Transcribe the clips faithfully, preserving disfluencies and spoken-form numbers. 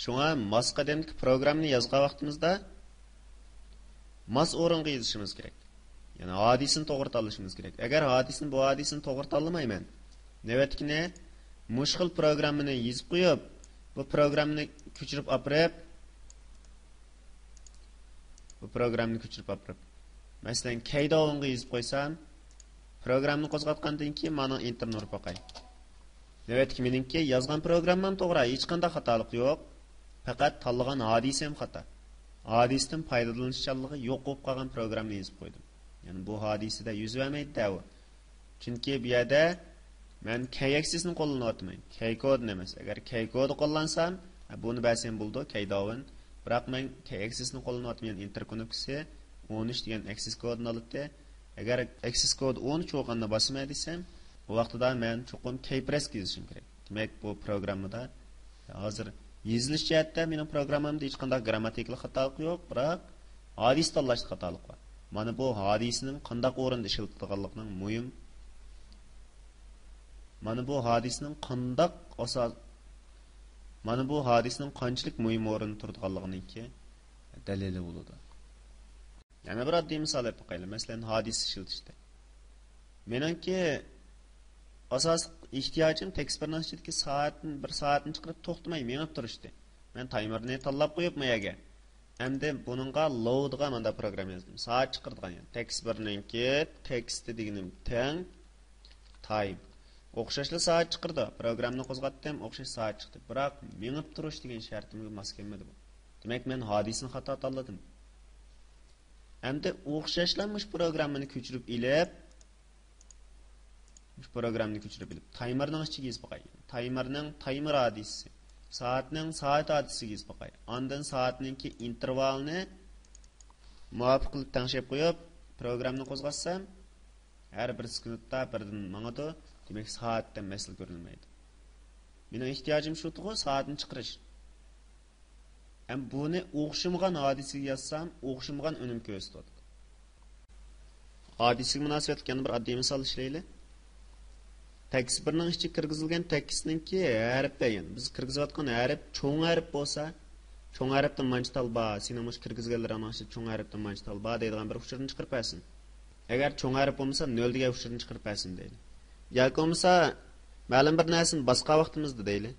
شۇڭا ماس قەدەمدىكى پروگراممىنى يازغان ۋاقتىمىزدا ماس ئورۇنغا يېزىشىمىز كېرەك. يەنى ھادىسىنى توغرا تاللىشىمىز كېرەك. ئەگەر ھادىسىنى، بۇ ھادىسىنى توغرا تاللىمايمەن، نۆۋەتتىكىنى مۇشۇ خىل پروگراممىنى يېزىپ قويۇپ، بۇ پروگراممىنى كۆچۈرۈپ ئاپىرىپ، بۇ پروگراممىنى كۆچۈرۈپ ئاپىرىپ، مەسىلەن، كەيداۋنغا يېزىپ قويسام، پروگراممىنى قوزغاتقاندىن كېيىن مانا ئېنتېرنى ئۇرۇپ باقاي. نۆۋەتتىكى مېنىڭكى يازغان پروگراممام توغرا، ھېچقانداق خاتالىق يوق. پەقەت تاللىغان ھادىسەم خاتا. ھادىسىدىن پايدىلىنىشچانلىقى يوق بولۇپ قالغان پروگرامنى يېزىپ قويدۇم. يەنى بۇ ھادىسىدە يۈز بەرمەيدۇ-دە ئۇ. چۈنكى بۇ يەردە مەن كەي ئەكسىسنى قوللىنىۋاتىمەن. كەي كودىنى ئەمەس. ئەگەر كەي كودى قوللانسام، ھە، بۇنى بەرسەم بولىدۇ، كەيداۋن. بىراق مەن كەي ئەكسىسنى قوللىنىۋاتىمەن. يەنى ئېنتېر كۇنۇپكىسى ئون ئۈچ دېگەن ئەكسىس كودىنى ئالاتتى. ئەگەر ئەكسىس كودى ئون ئۈچ بولغاندا باسىمەن دېسەم، ئۇ ۋاقتىدا مەن چوقۇم كەي پرېسكا يېزىشىم كېرەك. دېمەك، بۇ پروگراممىدا ھازىر يېزىلىش جەھەتتە مېنىڭ پروگراممامدا ھېچقانداق گرامماتىكىلىق خاتالىق يوق، بىراق ھادىسە تاللاشتا خاتالىق بار. مانا بۇ ھادىسىنىڭ قانداق ئورۇندا ئىشلىتىدىغانلىقىنىڭ مۇھىم، مانا بۇ ھادىسىنىڭ قانداق ئاساس، مانا بۇ ھادىسىنىڭ قانچىلىك مۇھىم ئورۇندا تۇرىدىغانلىقىنىڭكى دەلىلى بولىدۇ. يەنە بىر ئاددىي مىسال ئېلىپ باقايلى. مەسىلەن، ھادىسە ئىشلىتىشتە. مېنىڭكى ئاساسلىق ئېھتىياجىم تېكىست بىرنىڭ ئىچىدىكى سائەتنى، بىر سائەتنى چىقىرىپ توختىماي مېڭىپ تۇرۇشتى. مەن تايمېرنى تاللاپ قويۇپ ما يەرگە. ئەمدى بۇنىڭغا لوۋ دېگەن مانداق پروگرامما يازدىم. سائەت چىقىرىدىغان، يەنى تېكىست بىرنىڭكى تېكىستى دېگىنىم تەڭ تايم. ئوخشاشلا سائەت چىقىرىدۇ. پروگراممىنى قوزغاتتىم، ئوخشاش سائەت چىقتى. بىراق مېڭىپ تۇرۇش دېگەن شەرتىمگە ماس كەلمىدى بۇ. دېمەك، مەن ھادىسىنى خاتا تاللىدىم. ئەمدى ئوخشاشلا مۇشۇ پروگراممىنى كۆچۈرۈپ ئېلىپ، مۇشۇ پروگراممىنى كۆچۈرۈپ ئېلىپ، تايمېرنىڭ ئىچىگە يېزىپ باقاي. تايمېرنىڭ تايمېر ھادىسىسى، سائەتنىڭ سائەت ھادىسىسىگە يېزىپ باقاي. ئاندىن سائەتنىڭكى ئىنتېرۋالىنى مۇۋاپىق قىلىپ تەڭشەپ قويۇپ، پروگراممىنى قوزغاتسام، ھەر بىر سېكۇنتتا بىردىن ماڭىدۇ. دېمەك، سائەتتە مەسىلە كۆرۈلمەيدۇ. مېنىڭ ئېھتىياجىم شۇ تۇغۇ، سائەتنى چىقىرىش. ھەم بۇنى ئوخشىمىغان ھادىسىگە يازسام، ئوخشىمىغان ئۈنۈم كۆرسىتىۋاتىدۇ. ھادىسىگە مۇناسىۋەتلىك يەنە بىر ئاددىي مىسال ئىشلەيلى. تېكىست بىرنىڭ ئىچىگە كىرگۈزۈلگەن تېكىستنىڭكى ھەرپى، يەنى بىز كىرگۈزۈۋاتقان ھەرپ چوڭ ھەرپ بولسا، چوڭ ھەرپتىن مانچە تال بار، سېنىڭ مۇشۇ كىرگۈزگەنلىرىڭنىڭ ئىچىدە چوڭ ھەرپتىن مانچە تال بار دەيدىغان بىر ئۇچۇرنى چىقىرىپ بەرسۇن. ئەگەر چوڭ ھەرپ بولمىسا، نۆل دېگەن ئۇچۇرنى چىقىرىپ بەرسۇن دەيلى. ياكى بولمىسا، مەلۇم بىر نەرسىنى باسقان ۋاقتىمىزدا دەيلى.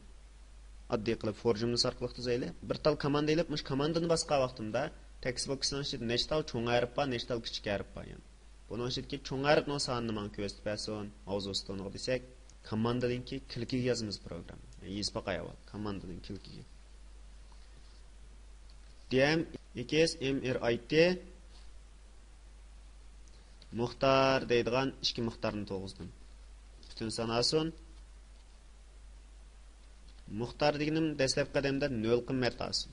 ئاددىي قىلىپ فور جۈملىسى ئارقىلىق تۈزەيلى. بىر تال كوماندا ئېلىپ، مۇشۇ كوماندىنى باسقان ۋاقتىمدا تېكىست بوكسىنىڭ ئىچىدە نەچچە تال چوڭ ھەرپ بار، نەچچە تال كىچىك ھەرپ بار يەنى. بۇنىڭ ئىچىدىكى چوڭ ھەرپنىڭ سانىنى ماڭا كۆرسىتىپ بەرسۇن، ماۋزۇ ستونىغا دېسەك، كوماندىنىڭكى كىلىكىگە يازىمىز پروگرامما. يېزىپ باقاي ئاۋۋال، كوماندىنىڭ كىلىكىگە. دېم ئېكس ئېم ئېر ئاي تى مۇختار دەيدىغان ئىككى مۇختارنى تۇرغۇزدۇم. پۈتۈن سان ئالسۇن. مۇختار دېگىنىم دەسلەپكى قەدەمدە نۆل قىممەت ئالسۇن.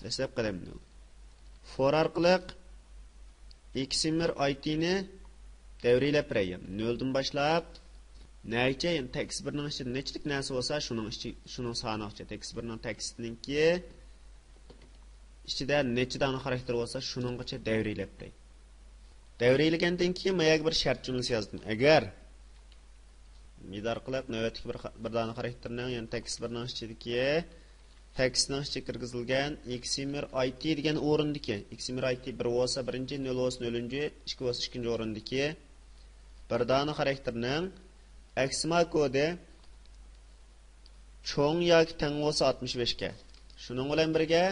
دەسلەپكى قەدەم نۆل. فور ئارقىلىق ئېكس ئېم ئېر ئاي تى نى دەۋرىيلەپ بېرەي. نۆلدىن باشلاپ نەگىچە، يەنى تېكىست بىرنىڭ ئىچىدە نەچچىلىك نەرسە بولسا، شۇنىڭ ئىچى، شۇنىڭ سانىغىچە. تېكىست بىرنىڭ تېكىستىنىڭكى ئىچىدە نەچچە دانە خاراكتېر بولسا، شۇنىڭغىچە دەۋرىيلەپ بېرەي. دەۋرىيلىگەندىن كېيىن ما يەرگە بىر شەرت جۈملىسى يازدىم. ئەگەر مىدا ئارقىلىق نۆۋەتتىكى بىر خا-، بىر دانە خاراكتېرنىڭ، يەنى تېكىست بىرنىڭ ئىچىدىكى، تېكىستنىڭ ئىچىگە كىرگۈزۈلگەن ئېكس ئېم ئېر ئاي تى دېگەن ئورۇندىكى، ئېكس ئېم ئېر ئاي تى بىر بولسا بىرىنچى، نۆل بولسا نۆلىنچى، ئىككى بولسا ئىككىنچى ئورۇندىكى بىر دانە خاراكتېرنىڭ ئەكسىما كودى چوڭ ياكى تەڭ بولسا ئاتمىش بەشكە. شۇنىڭ بىلەن بىرگە،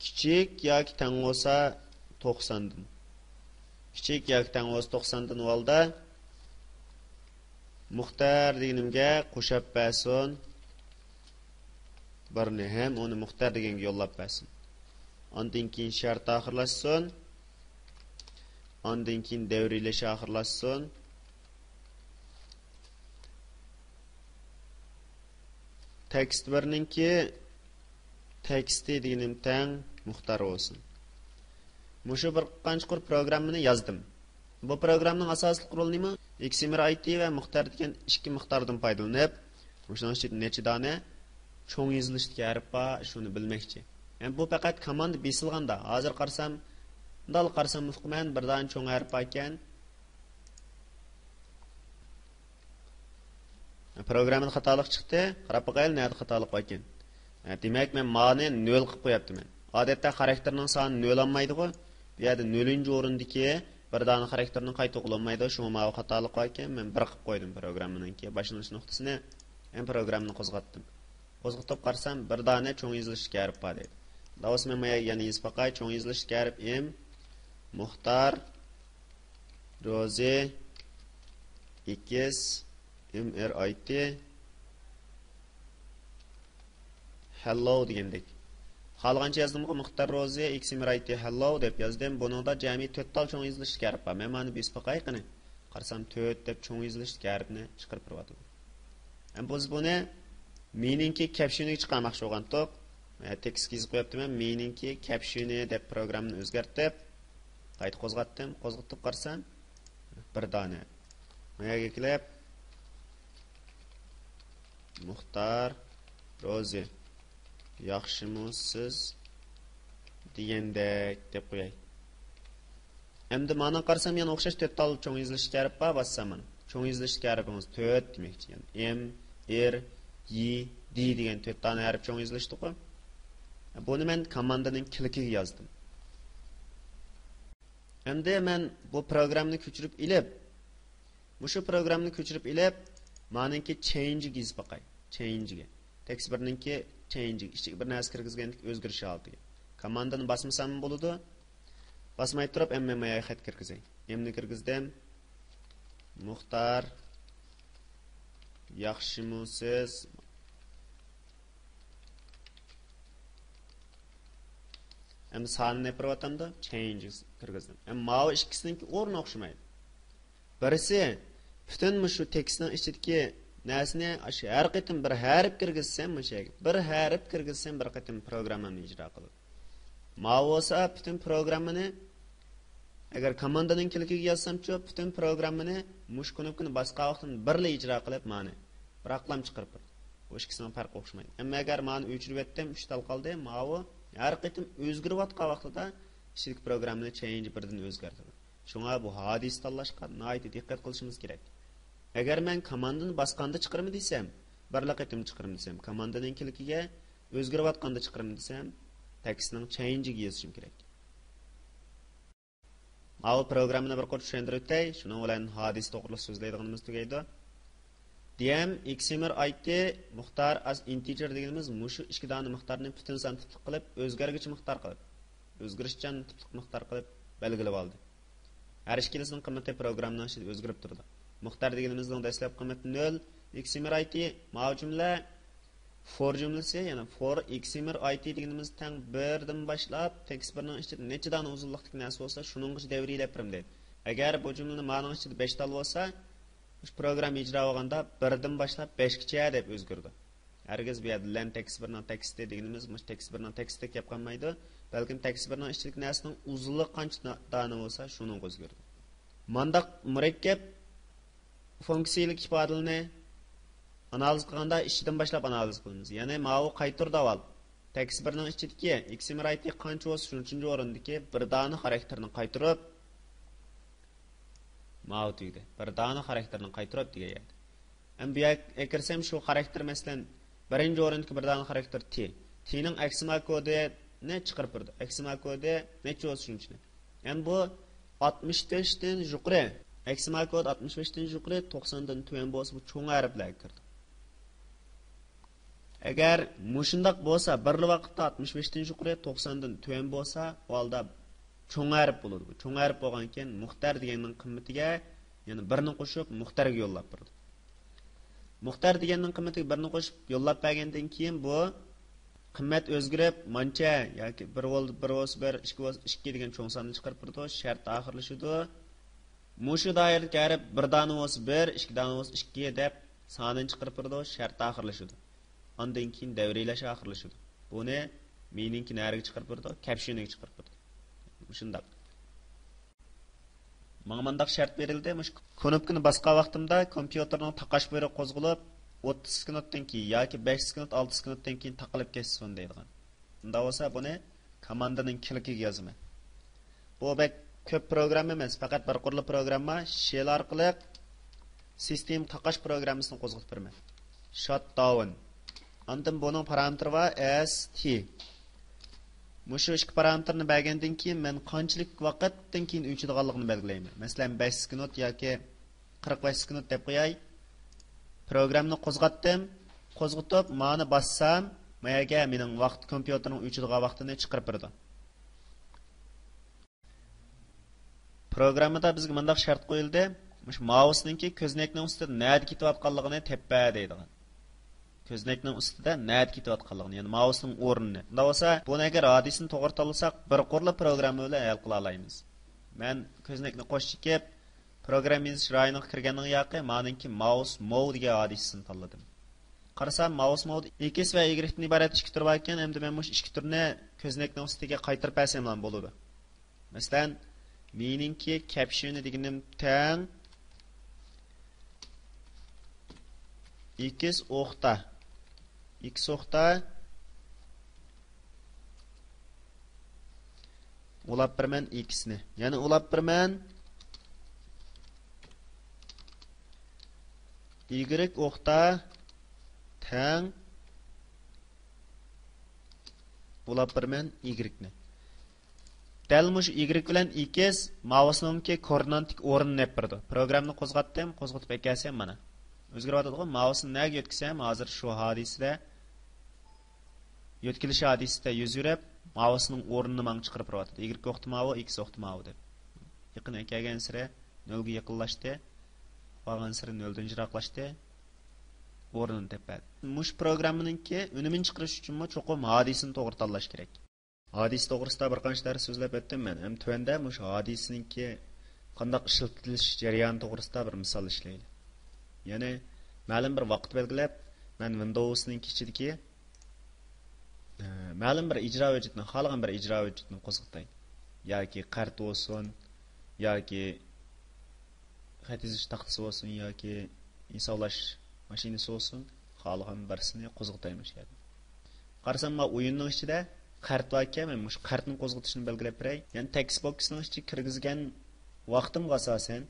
كىچىك ياكى تەڭ بولسا توقساندىن. كىچىك ياكى تەڭ بولسا توقساندىن ئالدى مۇختەر دېگىنىمگە قوشاپ بەرسۇن. بىرنى ھەم ئۇنى مۇختەر دېگەنگە يوللاپ بەرسۇن. ئاندىن كېيىن شەرت ئاخىرلاشسۇن. ئاندىن كېيىن دەۋرىيلەش ئاخىرلاشسۇن. تېكىست بىرنىڭكى تېكىستى دېگىنىم تەڭ مۇختەر بولسۇن. مۇشۇ بىر قانچە قۇر پروگراممىنى يازدىم. بۇ پروگراممىنىڭ ئاساسلىق رولى نېمە؟ ئېكس ئېم ئېر ئاي تى ۋە مۇختەر دېگەن ئىككى مىقداردىن پايدىلىنىپ، مۇشۇنىڭ ئىچىدە نەچچە دانە چوڭ يېزىلىشتىكى ھەرپ بار، شۇنى بىلمەكچى. يەنى بۇ پەقەت كاماندا بېسىلغاندا، ھازىر قارىسام، مۇنداق قارىسام ئۇقىمەن، بىر دانە چوڭ ھەرپ بار ئىكەن. پروگراممىدا خاتالىق چىقتى. قاراپ باقايلى، نەدە خاتالىق بار ئىكەن. ھە، دېمەك، مەن مانى نۆل قىلىپ قويۇپتىمەن. ئادەتتە خاراكتېرنىڭ سانى نۆل ئالمايدىغۇ. بۇ يەردە نۆلىنچى ئورۇندىكى بىر دانە خاراكتېرنى قايتا ئوقۇلالمايدۇ. شۇڭا ماۋۇ خاتالىق بار ئىكەن. مەن بىر قىلىپ قويدۇم پروگراممىنىڭكى باشلىنىش نۇقتىسىنى. ھەم پروگراممىنى قوزغاتتىم. قوزغىتىپ قارىسام، بىر دانە چوڭ يېزىلىشتىكى ھەرپ بار دەيدۇ. داۋاس مەن مايا يەنە يېزىپ باقاي. چوڭ يېزىلىشتىكى ھەرپ ئىم، مۇختار، روزى، ئېكس، ئېم ئېر ئاي تى، ھەللو دېگەندەك. خالىغانچە يازدىمغۇ، مۇختار روزى، ئېكس ئېم ئېر ئاي تى، ھەللو دەپ يازدىم. بۇنىڭدا جەمئىي تۆت تال چوڭ يېزىلىشتىكى ھەرپ بار. مەن مانا بېسىپ باقاي قېنى. قارىسام، تۆت دەپ چوڭ يېزىلىشتىكى ھەرپنى چىقىرىپ بېرىۋاتىدۇ. ئەمما بىز بۇنى مېنىڭكى كەپشىنىگە چىقارماقچى بولغانتۇق. تېكىستكە يېزىپ قويۇپتىمەن، مېنىڭكى كەپشىنى دەپ پروگراممىنى ئۆزگەرتىپ، قايتا قوزغاتتىم. قوزغىتىپ قارىسام، بىر دانە. ماياگە كېلىپ، مۇختار، روزى، ياخشىمۇ سىز؟ دېگەندەك دەپ قوياي. ئەمدى مانا قارىسام، يەنە ئوخشاش تۆت تال چوڭ يېزىلىشتىكى ھەرپ بار، باسسام مانا. چوڭ يېزىلىشتىكى ھەرپىڭىز تۆت دېمەكچى. يەنى ئېم، ئېر، يى، دى دېگەن تۆت دانە ھەرپ چوڭ يېزىلىشتىغۇ. بۇنى مەن كاماندىنىڭ كىلىكىگە يازدىم. ئەمدى مەن بۇ پروگراممىنى كۆچۈرۈپ ئېلىپ، مۇشۇ پروگراممىنى كۆچۈرۈپ ئېلىپ، مانىڭكى چېينجىگە يېزىپ باقاي. چېينجىگە. تېكىست بىرنىڭكى چېينجىگە. ئىچىگە بىر نەرسە كىرگۈزگەندىكىن ئۆزگىرىش ھالىتىگە. كاماندىنى باسمىساممۇ بولىدۇ. باسماي تۇرۇپ، ئەمما مەن ماياغا خەت كىرگۈزەي. ئېمنى كىرگۈزدۈم. مۇختار، ياخشىمۇ سىز؟ ئەمدى سانىنى ئېلىپ بېرىۋاتامدۇ؟ چېينجىس كىرگۈزدۈم. ئەمما ماۋۇ ئىككىسىنىڭكى ئورنى ئوخشىمايدۇ. بىرسى پۈتۈن مۇشۇ تېكىستنىڭ ئىچىدىكى نەرسىنى ئاشۇ ھەر قېتىم بىر ھەرپ كىرگۈزسەم، مۇشۇ يەرگە بىر ھەرپ كىرگۈزسەم، بىر قېتىم پروگراممامنى ئىجرا قىلىدۇ. ماۋۇ بولسا پۈتۈن پروگراممىنى، ئەگەر كاماندىنىڭ كىلىكىگە يازسامچۇ، پۈتۈن پروگراممىنى مۇشۇ كۇنۇپكىنى باسقان ۋاقتىم بىرلا ئىجرا قىلىپ، مانا، بىراقلام چىقىرىپ بېرىدۇ. بۇ ئىككىسىنىڭ پەرقى ئوخشىمايدۇ. ئەمما ئەگەر مانا ئۆچۈرۈۋەتتىم، ئۈچ تال قالدى، ماۋۇ ھەر قېتىم ئۆزگىرىۋاتقان ۋاقتىدا ئىچىدىكى پروگراممىنى چېينج بىردىن ئۆزگەرتىدۇ. شۇڭا بۇ ھادىسە تاللاشقا ناھايىتى دىققەت قىلىشىمىز كېرەك. ئەگەر مەن كاماندىنى باسقاندا چىقىرىمەن دېسەم، بىرلا قېتىم چىقىرىمەن دېسەم، كاماندىنىڭ كىلىكىگە، ئۆزگىرىۋاتقاندا چىقىرىمەن دېسەم، تېكىستنىڭ چېينجىگە يېزىشىم كېرەك. ماۋۇ پروگراممىنى بىر قۇر چۈشەندۈرۈپ ئۆتەي، شۇنىڭ بىلەن ھادىسە توغرىلىق سۆزلەيدىغىنىمىز تۈگەيدۇ. دىيەم، ئېكسىمېر ئايتى، مۇختار ئاز ئىنتېجېر دېگىنىمىز مۇشۇ ئىككى دانە مىقدارنى پۈتۈن سان تىپلىق قىلىپ، ئۆزگەرگۈچى مىقدار قىلىپ، ئۆزگىرىشچان تىپلىق مىقدار قىلىپ بەلگىلىۋالدى. ھەر ئىككىلىسىنىڭ قىممىتى پروگراممىنىڭ ئىچىدە ئۆزگىرىپ تۇرىدۇ. مىقدار دېگىنىمىزنىڭ دەسلەپكى قىممىتى نۆل، ئېكسىمېر ئايتى، ماۋۇ جۈملە فور جۈملىسى، يەنى فور ئېكسىمېر ئايتى دېگىنىمىز تەڭ بىردىن باشلاپ، تېكىست بىرنىڭ ئىچىدە نەچچە دانە ئۇزۇنلۇقتىكى نەرسە بولسا، شۇنىڭغىچە دەۋرىيلەپ بېرىمەن دەيدۇ. ئەگەر بۇ جۈملىنى مانىڭ ئىچىدە بەش تال بولسا، مۇشۇ پروگرامما ئىجرا بولغاندا بىردىن باشلاپ بەشكىچە دەپ ئۆزگىرىدۇ. ھەرگىز بۇ يەردە لەن تېكىست بىرنىڭ تېكىستى دېگىنىمىز مۇشۇ تېكىست بىرنىڭ تېكىستىدەك گەپ قالمايدۇ، بەلكىم تېكىست بىرنىڭ ئىچىدىكى نەرسىنىڭ ئۇزۇنلۇقى قانچە دانە بولسا، شۇنىڭغا ئۆزگىرىدۇ. مانداق مۇرەككەپ فۇنكسىيەلىك ئىپادىلەرنى ئانالىز قىلغاندا ئىچىدىن باشلاپ ئانالىز قىلىمىز. يەنى ماۋۇ قايتۇر داۋال. تېكىست بىرنىڭ ئىچىدىكى ئېكسىمېر ئايتى قانچە بولسا، شۇنچىنچى ئورۇندىكى بىر دانە خاراكتېرنى قايتۇرۇپ، ماۋۇ تۈگىدى. بىر دانە خاراكتېرنى قايتۇرۇپ دېگەن يەردە. ئەمدى بۇ يەرگە كىرسەم، شۇ خاراكتېر، مەسىلەن، بىرىنچى ئورۇندىكى بىر دانە خاراكتېر تى. تىنىڭ ئېكسىمال كودىنى چىقىرىپ بېرىدۇ. ئېكسىمال كودى نەچچە بولسا شۇنچىنى. يەنى بۇ ئاتمىش بەشتىن يۇقىرى. ئېكسىمال كود ئاتمىش بەشتىن يۇقىرى، توقساندىن تۆۋەن بولسا، بۇ چوڭ ھەرپلەرگە كىرىدۇ. ئەگەر مۇشۇنداق بولسا، بىرلا ۋاقىتتا ئاتمىش بەشتىن يۇقىرى، توقساندىن تۆۋەن بولسا، ئۇ ھالدا چوڭ ھەرپ بولىدۇ. بۇ چوڭ ھەرپ بولغاندىن كېيىن، مۇختەر دېگەننىڭ قىممىتىگە يەنە بىرنى قوشۇپ، مۇختەرگە يوللاپ بېرىدۇ. مۇختەر دېگەننىڭ قىممىتىگە بىرنى قوشۇپ يوللاپ بەرگەندىن كېيىن، بۇ قىممەت ئۆزگىرىپ، مانچە ياكى بىر بولسا بىر، بىر بولسا بىر، ئىككى بولسا ئىككى دېگەن چوڭ ساننى چىقىرىپ بېرىدۇ، شەرت ئاخىرلىشىدۇ. مۇشۇ دائىرىدىكى ھەرپ بىر دانە بولسا بىر، ئىككى دانە بولسا ئىككى دەپ سانىنى چىقىرىپ بېرىدۇ، شەرت ئاخىرلىشىدۇ. ئاندىن كېيىن دەۋرىيلەش ئاخىرلىشىدۇ. بۇنى مېنىڭكى نەرىگە چىقىرىپ بېرىدۇ؟ كەپشىنىگە چىقىرىپ بېرىدۇ. مۇشۇنداق. ماڭا مانداق شەرت بېرىلدى، مۇشۇ كۇنۇپكىنى باسقان ۋاقتىمدا كومپيۇتېرنىڭ تاقاش بۇيرۇقى قوزغىلىپ، ئوتتۇز سېكۇنتتىن كېيىن ياكى بەش سېكۇنت، ئالتە سېكۇنتتىن كېيىن تاقىلىپ كەتسۇن دەيدىغان. ئۇنداق بولسا بۇنى كوماندىنىڭ كىلىكىگە يازىمەن. بۇ بەك كۆپ پروگرامما ئەمەس، پەقەت بىر قۇرلا پروگرامما، شېل ئارقىلىق سىستېما تاقاش پروگراممىسىنى قوزغىتىپ بېرىمەن. شاتداۋن. ئاندىن بۇنىڭ پارامېتىرى بار، ئەس تى. مۇشۇ ئىككى پارامېتىرنى بەرگەندىن كېيىن مەن قانچىلىك ۋاقىتتىن كېيىن ئۆچىدىغانلىقىنى بەلگىلەيمەن. مەسىلەن، بەش سېكۇنت ياكى قىرىق بەش سېكۇنت دەپ قوياي. پروگراممىنى قوزغاتتىم. قوزغىتىپ، مانى باسسام، ما يەرگە مېنىڭ ۋاقىت، كومپيۇتېرنىڭ ئۆچىدىغان ۋاقتىنى چىقىرىپ بېرىدۇ. پروگراممىدا بىزگە مۇنداق شەرت قويۇلدى. مۇشۇ مائۇسنىڭكى كۆزنەكنىڭ ئۈستىدە نەدە كېتىۋاتقانلىقىنى تېپە دەيدىغان. كۆزنەكنىڭ ئۈستىدە نەدە كېتىۋاتقانلىقىنى، يەنى مائۇسنىڭ ئورنىنى. ئۇنداق بولسا، بۇنى ئەگەر ھادىسىنى توغرا تاللىساق، بىر قۇرلا پروگرامما بىلەن ھەل قىلالايمىز. مەن كۆزنەكنى قوش چېكىپ، پروگرامما يېزىش رايونىغا كىرگەننىڭ ياقى مانىڭكى مائۇس موۋ دېگەن ھادىسىسىنى تاللىدىم. قارىسام، مائۇس موۋدا ئېكس ۋە ئىگرېكتىن ئىبارەت ئىككى تۈر بار ئىكەن، ئەمدى مەن مۇشۇ ئىككى تۈرنى كۆزنەكنىڭ ئۈستىگە قايتۇرۇپ بەرسەملا بولىدۇ. مەسىلەن، مېنىڭكى كەپشىنى دېگىنىم تەڭ ئېكس ئوقتا. ئېكس ئوقتا. ئۇلاپ بېرىمەن ئېكسنى. يەنە ئۇلاپ بېرىمەن. ئىگرېك ئوقتا تەڭ. ئۇلاپ بېرىمەن ئىگرېكنى. دەل مۇشۇ ئىگرېك بىلەن ئېكس مائۇسنىڭكى كوردىناتتىكى ئورنىنى ئېلىپ بېرىدۇ. پروگراممىنى قوزغاتتىم، قوزغىتىپ ئەكەلسەم مانا. ئۆزگىرىۋاتىدىغۇ، مائۇسنى نەگە يۆتكىسەم، ھازىر شۇ ھادىسىدە، يۆتكىلىش ھادىسىسىدە يۈز بېرىپ، مائۇسنىڭ ئورنىنى ماڭا چىقىرىپ بېرىۋاتىدۇ. ئىگرېك ئوقتا ماۋۇ، ئېكس ئوقتا ماۋۇ دەپ. يېقىن ئەكەلگەنسېرى نۆلگە يېقىنلاشتى، بارغانسېرى نۆلدىن يىراقلاشتى، ئورنىنى تېپەلدى. مۇشۇ پروگراممىنىڭكى ئۈنۈمىنى چىقىرىش ئۈچۈنمۇ چوقۇم ھادىسىنى توغرا تاللاش كېرەك. ھادىسە توغرىسىدا بىر قانچە دەرس سۆزلەپ ئۆتتۈم مەن. ھەم تۆۋەندە مۇشۇ ھادىسىنىڭكى قانداق ئىشلىتىلىش جەريانى توغرىسىدا بىر مىسال ئىشلەيلى. يەنى مەلۇم بىر ۋاقىت بەلگىلەپ، مەن ۋىندوۋسنىڭكى ئىچىدىكى، ئە، مەلۇم بىر ئىجرا ھۆججىتىنى، خالىغان بىر ئىجرا ھۆججىتىنى قوزغىتاي. ياكى كارتا بولسۇن، ياكى خەت يېزىش تاختىسى بولسۇن ياكى ھېسابلاش ماشىنىسى بولسۇن، خالىغان بىرسىنى قوزغىتاي مۇشۇ يەردىن. قارىسام، مانا ئويۇننىڭ ئىچىدە قەرت باركەن، مەن مۇشۇ قەرتنى قوزغىتىشنى بەلگىلەپ بېرەي. يەنى تېكىست بوكسنىڭ ئىچىگە كىرگۈزگەن ۋاقتىمغا ئاساسەن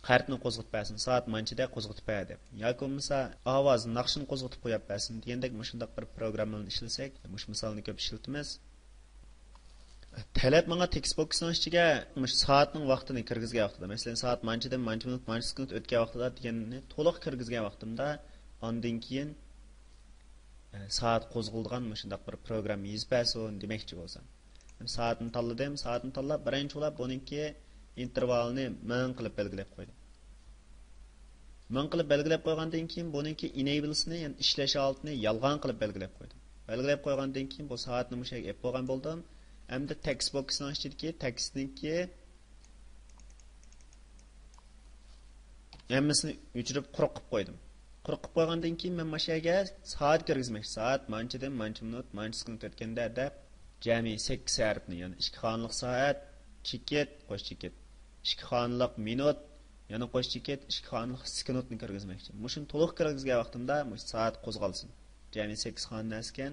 قەرتنى قوزغىتىپ بەرسۇن، سائەت مانچىدە قوزغىتىپ بەر دەپ. ياكى بولمىسا ئاۋاز ناخشىنى قوزغىتىپ قويۇپ بەرسۇن دېگەندەك مۇشۇنداق بىر پروگراممىلارنى ئىشلىسەك، مۇشۇ مىسالنى كۆپ ئىشلىتىمىز. تەلەپ ماڭا تېكىست بوكسنىڭ ئىچىگە مۇشۇ سائەتنىڭ ۋاقتىنى كىرگۈزگەن ۋاقتىدا، مەسىلەن، سائەت مانچىدىن مانچە مىنۇت، مانچە سېكۇنت ئۆتكەن ۋاقتىدا دېگەننى تولۇق كىرگۈزگەن ۋاقتىمدا، ئاندىن كېيىن، ئە، سائەت قوزغىلىدىغان مۇشۇنداق بىر پروگرامما يېزىپ بەرسۇن دېمەكچى بولسام. سائەتنى تاللىدىم، سائەتنى تاللاپ، بىرىنچى بولۇپ بۇنىڭكى ئىنتېرۋالىنى مىڭ قىلىپ بەلگىلەپ قويدۇم. مىڭ قىلىپ بەلگىلەپ قويغاندىن كېيىن، بۇنىڭكى ئېنەيبلسىنى، يەنى ئىشلەش ھالىتىنى يالغان قىلىپ بەلگىلەپ قويدۇم. بەلگىلەپ قويغاندىن كېيىن، بۇ سائەتنى مۇشۇ يەرگە ئېلىپ بولغان بولدۇم. ئەمدى تېكىست بوكسنىڭ ئىچىدىكى تېكىستنىڭكى ھەممىسىنى ئۆچۈرۈپ قۇرۇق قىلىپ قويدۇم. قۇرۇق قىلىپ قويغاندىن كېيىن، مەن مانا شۇ يەرگە سائەت كىرگۈزمەكچى. سائەت مانچىدىن مانچە مىنۇت، مانچە سېكۇنت ئۆتكەندە دەپ، جەمئىي سەككىز ھەرپنى، يەنى ئىككى خانىلىق سائەت، چېكىت، قوش چېكىت، ئىككى خانىلىق مىنۇت، يەنە قوش چېكىت، ئىككى خانىلىق سېكۇنتنى كىرگۈزمەكچى. مۇشۇنى تولۇق كىرگۈزگەن ۋاقتىمدا مۇشۇ سائەت قوزغالسۇن. جەمئىي سەككىز خانىلىق ئىكەن.